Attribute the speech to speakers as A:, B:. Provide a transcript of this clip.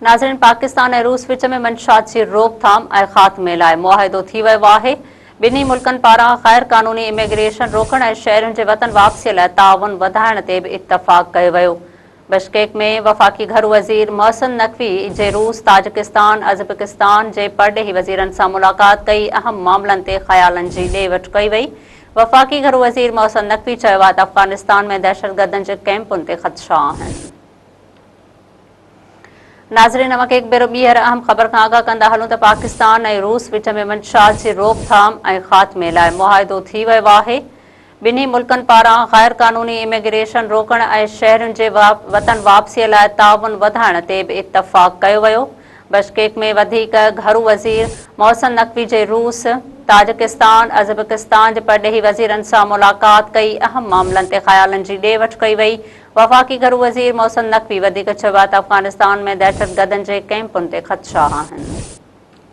A: ناظرين پاڪستان ۽ روس وچ ۾ منشيات جي روڪٿام ۽ خاتمي لاء معاهدو ٿي ويو آهي، ٻنهي ملڪن پاران غير قانوني اميگريشن روڪڻ ۽ شهرين جي وطن واپسي لاء تعاون وڌائڻ تي به اتفاق ڪيو ويو. بشڪيڪ ۾ وفاقي گهرو وزير محسن نقوي جي روس، تاجڪستان، ازبڪستان جي پرڏيهي وزيرن سان ملاقات ڪئي، اهم معاملن تي خيالن جي ڏي وٺ ڪئي وئي. وفاقي گهرو وزير محسن نقوي چيو آهي ته افغانستان ۾ دهشتگردن جي ڪئمپن تي خدشا آهن. ناظرين اوهان کي هڪ ڀيرو ٻيهر اهم خبر کان آگاهه ڪندا هلون ته پاڪستان ۽ روس وچ ۾ منشيات جي روڪٿام ۽ خاتمي لاء معاهدو ٿي ويو آهي، ٻنهي ملڪن پاران غير قانوني اميگريشن روڪڻ ۽ شهرين جي وطن واپسي لاء تعاون وڌائڻ تي به اتفاق ڪيو ويو. بشڪيڪ ۾ وڌيڪ گهرو وزير محسن نقوي جي روس، تاجڪستان، ازبڪستان جي پرڏيهي وزيرن سان ملاقات ڪئي، اهم معاملن تي خيالن جي ڏي وٺ ڪئي وئي. وفاقي گهرو وزير محسن نقوي وڌيڪ چيو آهي ته افغانستان ۾ دهشتگردن جي ڪئمپن تي خدشا آهن.